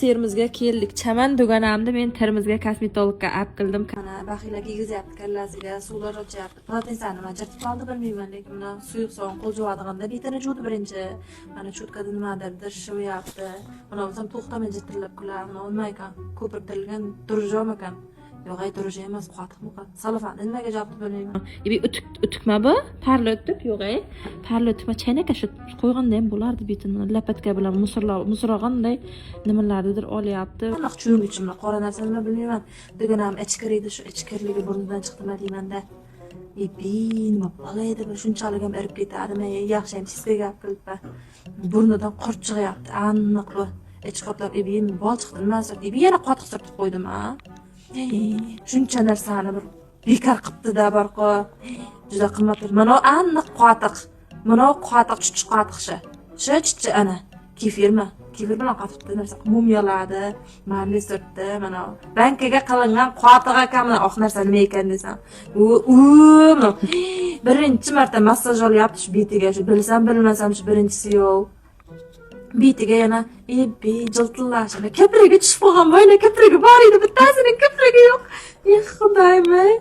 Termizga keldik. Chaman duganamni men Termizga kosmetologga olib keldim. Mana baxila kiygizyapti kallasiga, suvlar ochyapti. Полотенца ni nima jirtib qoldi, bilmayman, lekin mana suyuq sovun qo'l juvadiganda betini juvdi birinchi. Mana чётка da nimadir shivyapti. Mana bo'lsam to'xtamay jitirlab kular. Mana nima ekan? Ko'pirtirilgan дрожжи ekan. Yo'q, ay, дрожжи emas, qatiqmi? Salofani nimaga jopdi, bilmayman. E, utuk utukma bu? Parli utuk yo'q, ey. Parli utukma, chaynakka shu qo'yganda ham bo'lardi betini. Лопатка bilan musorg'anday nimalarnidir olyapti. Aniq cho'mich, mana qora narsa nima, bilmayman. Duganam ichkir edi, shu ichkirligi burnidan chiqdimi deymanda. Ebi, nima bola edi bu, shunchalik ham erib ketadimi? Yaxshi ham sizga gap qilibdi. Burnidan qurt chiqyapti, aniq bu. Ich qoplab, ebi, balchiqni nima surtdi? Ebi, yana qotiq surtib qo'ydim, a. Shuncha narsani bir bekor qilibdi-da barqo. Juda qimmat. Mana aniq qotiq. Mana qotiq, chuchuk qotiq shu. Shu chuchuk ana. Kefirmi? Kefir bilan qotibdi narsa. Mumyaladi, marli surtdi, mana bankaga qilingan qotiq ekan, mana oq narsa nima ekan desam. U mana birinchi marta massaj olyapti shu betiga, shu bilsam bilmasam shu birinchisi yo'q. Betiga yana ebi jiltillashini kiprigi tushib qolgan, boyna kiprigi bor edi, bittasining kiprigi yo'q. Ey xudoyim, ey.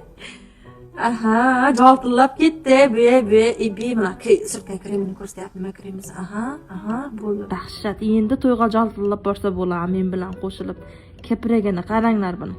Aha, joltillab ketdi. Bu bu ebi mana surtgan kremini ko'rsatyapti, nima kremisi. Aha, bo'ldi. Dahshat. Endi to'yga joltillab borsa bo'ladi men bilan qo'shilib. Kiprigini qaranglar buni.